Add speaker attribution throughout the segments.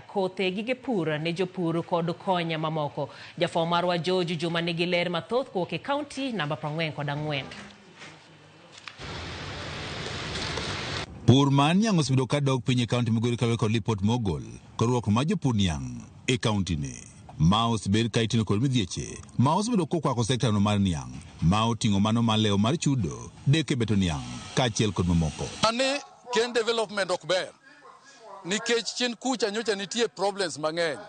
Speaker 1: Kothe, gige pur ne jopur kod kony mamoko. Jafwambo marwa George Juma nigi ler mathoth kowuok e kaunti namba 44.
Speaker 2: Pur mar niang' osebedo ka dok piny e kaunti Migori kaluwore kod lipot mogol kod riwruok mar jopur niang' e kaunti ni. Ma osebed ka itimo kod midhieche ma osebedo kokwako sekta no mar niang' ma oting'o mano mar lewo mar chudo, deko e beto niang' kaachiel kod mamoko.
Speaker 3: Sani cane development ok ber nikech chien kucha nyocha nitie problems mang'eny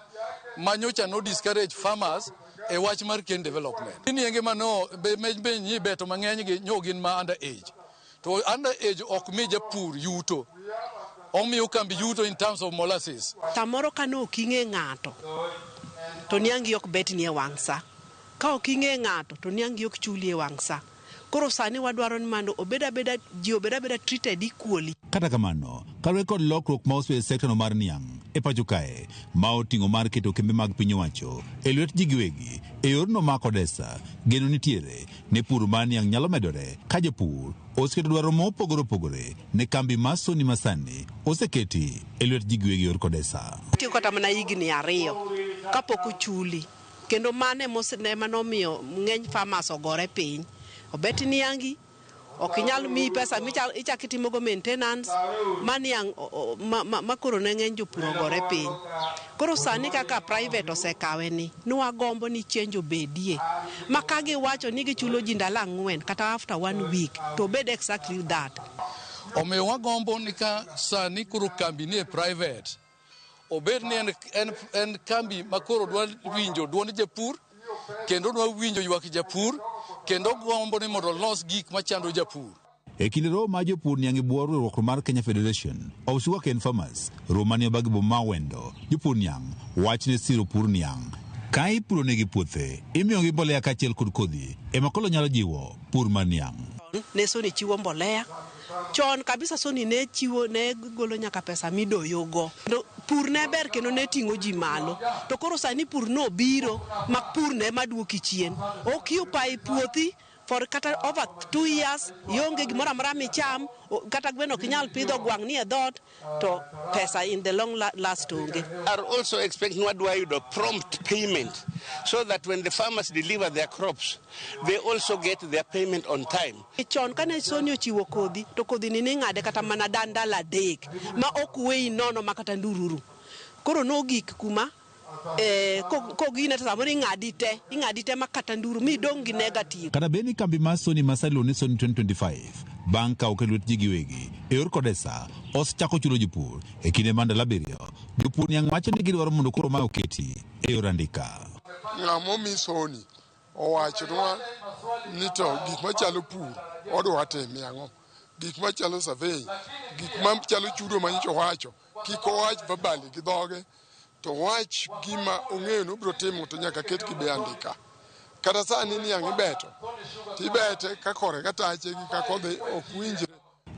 Speaker 3: ma nyocha no discourage farmers e wach mar cane development. Nienge mano be be nyi beto mang'eny gi nyo gin ma under age. To under age ok mi japur yuto. Omiyo kambi yuto in terms of molasses.
Speaker 4: Samoro ka ne ok ing'e ng'ato to niangi ok betni e wang' sa. Ka ok ing'e ng'ato to niangi ok chuli e wang' sa. Koro sani wadwaro ni mondo obed abeda ji obed abeda treated equally.
Speaker 2: Kata kamano, kaluwore kod lokruok ma osebedo e sektano mar niang' e pacho kae, ma oting'o mar keto kembe mag piny owacho e lwet ji giwegi e yorno ma Kodesa, geno nitiere ni pur mar niang' nyalo medore ka jopur oseketo dwaro mopogore opogore ne kambi mar Sony masani oseketi e lwet ji giwegi yor Kodesa.
Speaker 4: Tieko kata mana higni 2 kapok ochuli kendo mano ema nomiyo ng'eny farmers ogore piny. Obet niangi ok inyal miyi pesa michak itimogo maintenance ma niang' ma koro ne ng'eny jopur ogore piny. Koro sani kaka private osekawe ni nwagombo ni change obedie ma ka giwacho ni gichulo ji ndalo 4 kata after 1 week to obed exactly that.
Speaker 3: Omiyo wagombo ni ka sani koro kambi ni e private obed ni en kambi ma koro dwa winjo duond japur kendo dwa winjo ywak japur kendo gombo ni mondo olos gik machando japur.
Speaker 2: E kinde romo mar jopur niang' e bwo riwruok mar Kenya Federation of Sugarcane Farmers, romo mane obag e boma ma Awendo, jopur niang' wach ne siro pur niang'. Ka ipuro negi puothe, imiyogi mbolea kaachiel kod kodhi ema koro nyalo jiwo pur mar niang'.
Speaker 4: Ne Sony chiwo mbolea. Chon kabisa Sony ne chiwo, ne golo nyaka pesa midoyogo. Pur ne ber kendo ne ting'o ji malo. To koro sani pur nobiro ma pur ne maduoki chien. Occupy puothi for kata over 2 years, ionge gimoro amora micham, kata gweno ok inyal pidho, gwang' ni e dhoot, to pesa in the long last onge.
Speaker 5: Are also expecting wadwa yudo prompt payment so that when the farmers deliver their crops, they also get their payment on time.
Speaker 4: Chon kane Sony ochiwo kodhi, to kodhi ni ning'ade kata mana ndalo 3 ma ok weyi nono ma kata ndururu. Koro nogik kuma kogine to samoro ing'adi te ma kata nduru mi idong' gi negative.
Speaker 2: Kata bed ni kambi mar Sony ma sani iluongo ni Sony 2025 bang' kawo e lwet ji giwegi e yor Kodesa osechako chulo jopur e kinde mar ndalo 7, jopur niang' wacho ni gidwaro mondo koro ma oketi e yor andika.
Speaker 6: Ng'ama omi Sony owachonwa ni to gik machalo pur odwa timo ang'o, gik machalo survey, gik machalo chudo manyicho owacho, kik owach verbally gi dhoge, to wach gima ong'eyo ni obiro timo to nyaka ket gi be andika. Kata sani niang' ibeto, tibete ka kore ka tache gi kaka odhi ok winjre.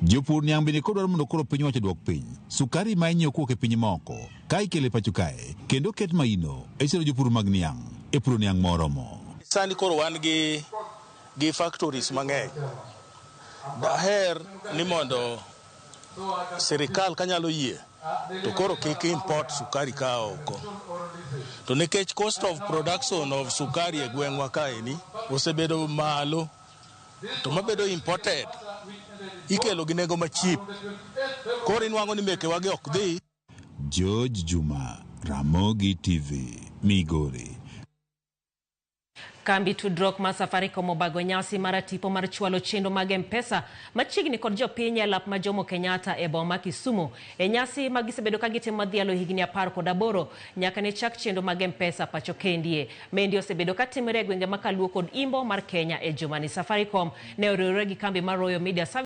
Speaker 2: Jopur niang' bende kodwaro mondo koro piny owacho duok piny sukari ma inyiewo kowuok e piny moko ka ikele pacho kae kendo ket maino e siro jopur mag niang' e puro niang' moromo.
Speaker 7: Sani koro wan gi factories mang'eny. Daher ni mondo sirikal kanyalo yie to koro kik import sukari ka oko. To nikech cost of production of sukari e gweng'wa kaeni osebedo malo, to mabedo imported ikelo gi nengo ma cheap. Koro inwang'o ni mekewa gi ok dhi.
Speaker 2: George Juma, Ramogi TV, Migori.
Speaker 1: Kambi tudruok mar Safaricom obago nyasi mar tipo mar chwalo chenro mag M-Pesa machiegni kod jopiny e lap ma Jomo Kenyatta e boma ma Kisumu. E nyasi ma gisebedo ka gitimo madhialo higni 18 nyaka ne chak chenro mag M-Pesa pacho kendie. Mendi osebedo ka timore e gwenge ma Kaluo kod Imbo mar Kenya e jumani. Safaricom ne oriwore gi kambi mar Royal Media Services.